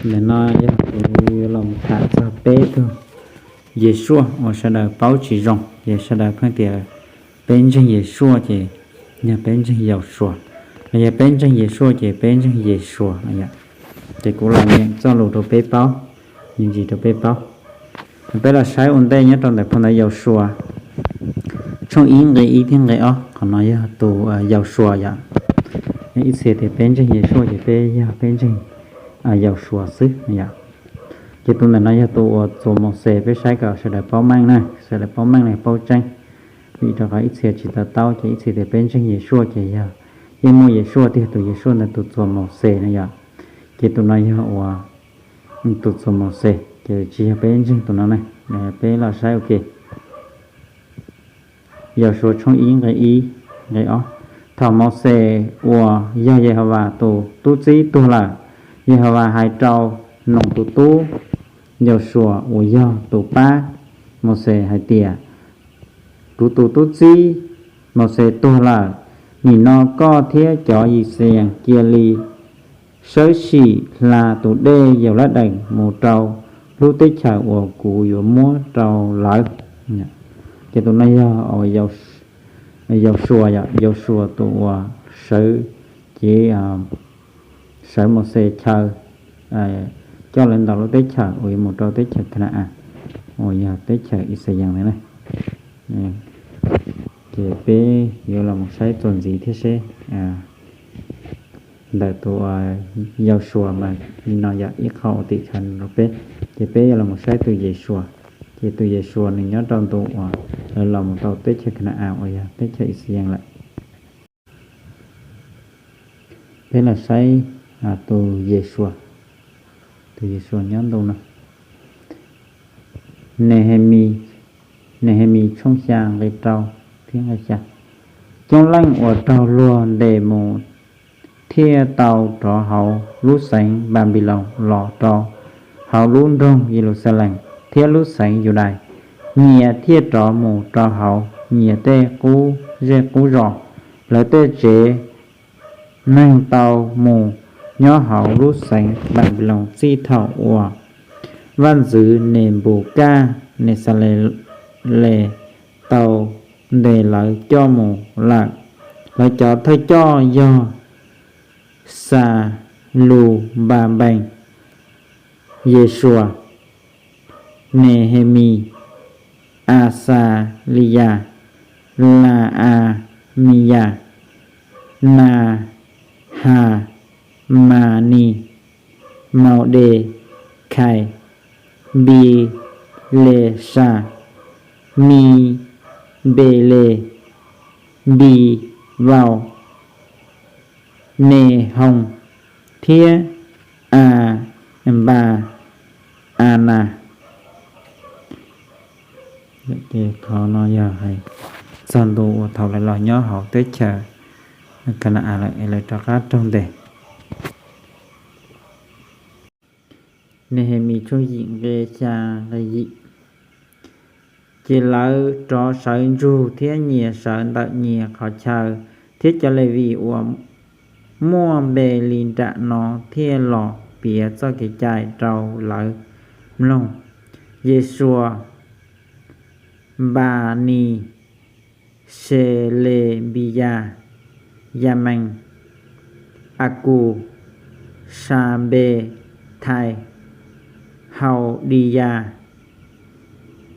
Ntawm no yog kuv yuav los tham txog peb tug Yesuaj uas sawv daws paub tsis zoo, ces sawv daws pheej tias peb ntseeg Yesuaj ces yog peb ntseeg Yausuas, los yog peb ntseeg Yesuaj ces peb ntseeg Yesuas no yom. Ces kuv los nyeem txoj lus rau peb paub, me ntsis rau peb paub. Peb los saib ua ntej nyob rau ntawm phau ntawv Yausuas tshooj ib nqe ib thiab nqe ob, qhov no yog tus Yausuas yom. Ib txhia tias peb ntseeg Yesuaj ces peb yog peb ntseeg Yausuas xwb yom. Ces tus ntawm no yog tus uas txuas Mauxes, peb saib kom sawv daws paub meej na, sawv daws paub meej los paub tseeb. Vim rau qhov ib txhia tsis to taub ces ib txhia tias peb ntseeg Yesuaj ces yog yeej muaj Yesuaj tiag, tus Yesuaj ntawd tus txuas Mauxes no yom. Ces tus no yog uas tus txuas Mauxes ces tsis yog peb ntseeg tus no ne. Peb los saib ua ke. Yausuas tshooj ib nqe ib, nqe ob. Thaum Mauxes uas yog Yehauvas tus tub txib tuag lawm, Yehauvas hais rau Noos tus tub Yausuas uas yog tus pab Mauxes hais tias, kuv tus tub txib Mauxes tuag lawm, nim no koj thiab cov Yixalayees cia li sawb sim hla tus dej Yauladees mus rau lub teb chaws uas kuv yuav muab rau lawv. Ces tus no yog Yausuas, Yausuas tus uas sawv, ces sawv Mauxes chaw coj lawv ntaus lub teb chaws uas yuav mus rau teb chaws Kana-as uas yog teb chaws Ixayees ntawd na. Ces peb yuav los mus saib txuas ntxiv thiab seb ntawm tus Yausuas mas li no yog ib qho uas tim khawv rau peb. Ces peb yuav los mus saib tus Yesuas. Ces tus Yesuas nws nyob rau ntu uas lawv los mus rau teb chaws Kana-as uas yog teb chaws Ixayees lawm. Peb los saib tus Yesuas, tus Yesuas nyob ntu no. Nehemis, Nehemis tshooj xya nqe rau thiab nqe xya. Coob leej uas raug luag ntes mus thiaj tau rov hauv lub xeev Npanpiloos los rau hauv lub nroog Yeluxalees thiab lub xeev Yudais. Nyias thiaj rov mus rau hauv nyias tej qub zej qub zos. Lawv tej tsev neeg tau mus nyob hauv lub xeev Npanpiloos txij thaum uas vaj ntxwv Nenpuskajnexales tau ntes lawv coj mus lawm. Lawv cov thawj coj yog Xalupanpees, Yesuas, Nehemis, Axaliyas, Laamiyas, Nahamanis, Maudekhais, Npilesas, Mipeles, Npivaus, Nehoos thiab Anpas, Anas. Qhov no yog hais txog ntu uas thaum lawv los nyob hauv teb chaws Kana-as lawm es lawv rov qab raug ntes. Nehemis tshooj yim nqe xya, nqe yim. Ces lawv rov sawv ntsug thiab nyias sawv ntawm nyias qhov chaw, thiab cov Levis uas muaj npe li nram no thiaj los piav txoj kev cai rau lawv mloog. Yesuas, Npanis, Selenpiyas, Yamees, Akus, Sanpethais, Haudiyas,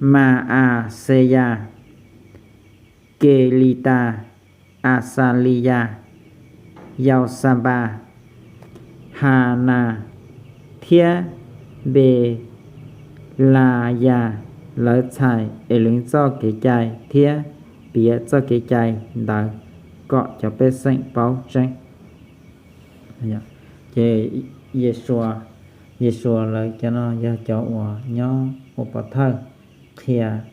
Maaseyas, Kelitas, Axaliyas, Yausanpas, Hanas thiab Npelayas. Lawv txhais Eluv txoj kev cai thiab piav txoj kev cai ntawd kom cov pej xeem paub tseeb. Ces Yexus, Yexus lawv cov no yog cov uas nyob ua pov thawj qhia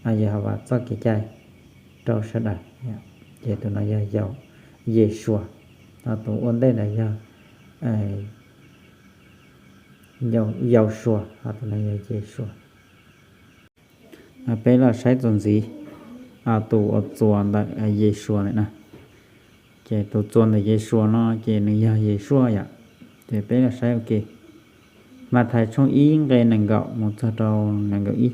Yehauvas txoj kev cai rau sawv daws. Ces tus no yog Yexus, tus ua ntej ntawd yog Yausuas, tus no yog Yexus. Peb los saib txuas ntxiv tus uas txuas ntawm Yexus ntawm no. Ces tus txuas ntawm Yexus no ces nws yog Yexus yom. Ces peb los saib ua ke. Mathais tshooj ib nqe nees nkaum mus txog rau nees nkaum ib.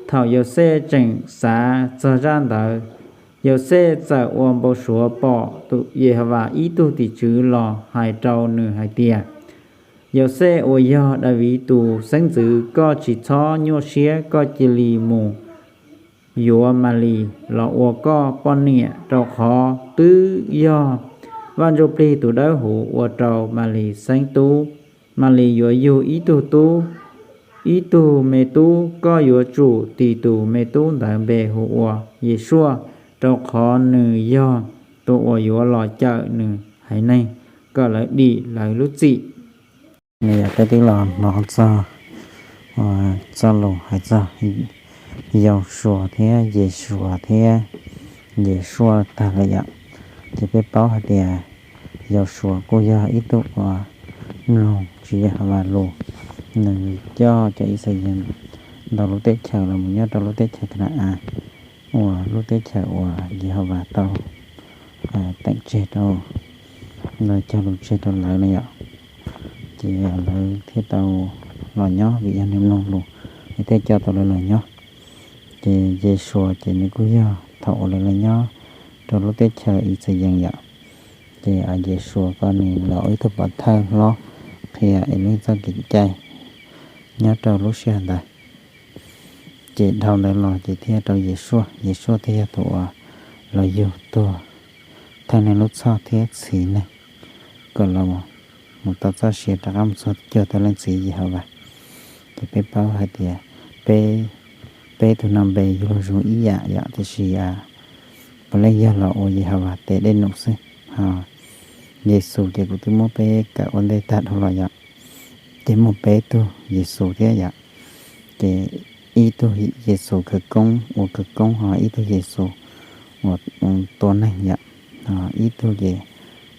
Thaum Yauxej tseem xav txog zaj ntawd, Yauxej txawm ua npau suav pom tus Yehauvas ib tug tim tswv los hais rau nws hais tias, Yauxej uas yog Daviv tus xeeb ntxwv, koj tsis txhob nyuaj siab, koj cia li mus yuav Malis los ua koj poj niam, rau qhov twb yog Vaj Ntsujplig tus Dawbhuv ua rau Malis xeeb tub. Malis yuav yug ib tug tub, ib tug me tub. Koj yuav tsum tis tus me tub ntawd npe hu ua Yesuaj, rau qhov nws yog tus uas yuav los cawm nws haiv neeg kom lawv dim lawv lub txim. Yog peb twb los hnov txog txoj lus hais txog Yausuas thiab Yesuas thiab Yesuaj tag lawm yom, ces peb paub hais tias Yausuas kuj yog ib tug uas mloog tsis yog Yehauvas lus. Nws coj cov Ixayees ntau lub teb chaws los mus nyob rau lub teb chaws Kana-as, uas lub teb chaws uas Yehauvas tau teem tseg rau, los cog lus tseg rau lawv na yom. Ces lawv thiaj tau los nyob vim yog nws mloog lus, nws thiaj coj tau lawv los nyob. Ces Yesuas ces nws kuj yog thaum uas lawv los nyob rau lub teb chaws Ixayees yom, ces Yesuas ko nws los ua ib tug pov thawj hlob qhia es lub txoj kev cai nyob rau lub sij hawm ntawd. Ces dhau ntawd los ces thiaj rau Yesuaj, Yesuaj thiaj yog tus uas los yug tuag thawj neeg lub txhoj thiab txhiv neeg kom los mus tau txoj sia rov qab mus txog cuag tau leej txiv Yehauvas. Ces peb paub hais tias peb, peb tug no npe yuav luag zoo ib yam yom, tiam sis puav leej yog los ua Yehauvas tes dej num xwb. Ho Yexus ces kuv twb muab peb kawm ua ntej tag dhau los yom, ces muaj peb tug Yexus thiab yom. Ces ib tug Yexus khawv koob, ua khawv koob, ho ib tug Yexus uas tua neeg yom, ho ib tug ces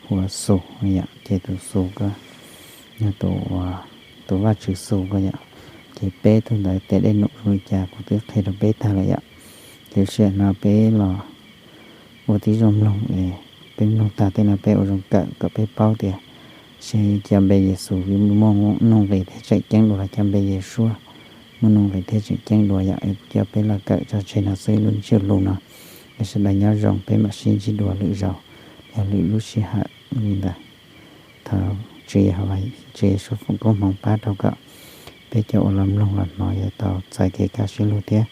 hu ua Xus yom, ces tus Xus ko yog tus, tus Vajtswv Xus ko yom. Ces peb tug ntawd tes dej num zoo li cas kuv twb qhia rau peb tag lawm yom. Ces lub sij hawm no peb los ua tib zoo mloog es peb mloog tag tej no peb ua zoo kawm kom peb paub tias seb cov npe Yexus muaj nuj nqis thiab tseem ceeb dua los cov npe Yesuaj muaj nuj nqis thiab tseem ceeb dua yom. Kuv coj peb los kawm tso tseg no xwb lub ntsiab lus no. Es sawv daws nyob zoo, peb mam sib ntsib dua lwm zaus, yog lwm lub sij hawm li ntawd. Thov Tswv Yehauvas, Tswv Yesuaj foom koob hmoov pab rau kom peb cov uas los mloog los hnov yuav tau txais kev kaj siab lug thiab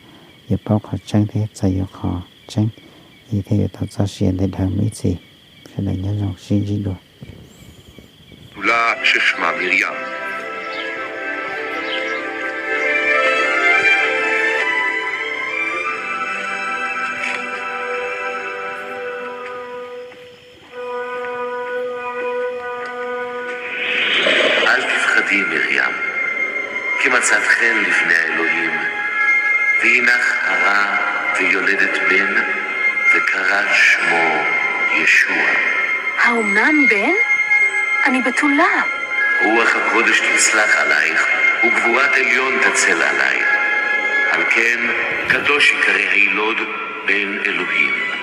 yuav paub qhov tseeb thiab txais yuav qhov tseeb, thiaj yuav tau txoj sia ntev dhawv mus ib txhis. Sawv daws nyob zoo, sib ntsib dua. אל תפחדי, מרים, כי מצאת חן לפני האלוהים, והנך הרה ויולדת בן, וקראת שמו ישוע. האומנם בן? אני בתולה. רוח הקודש תצלח עלייך, וגבורת עליון תצל עלייך. על כן, קדוש יקרא הילוד בן אלוהים.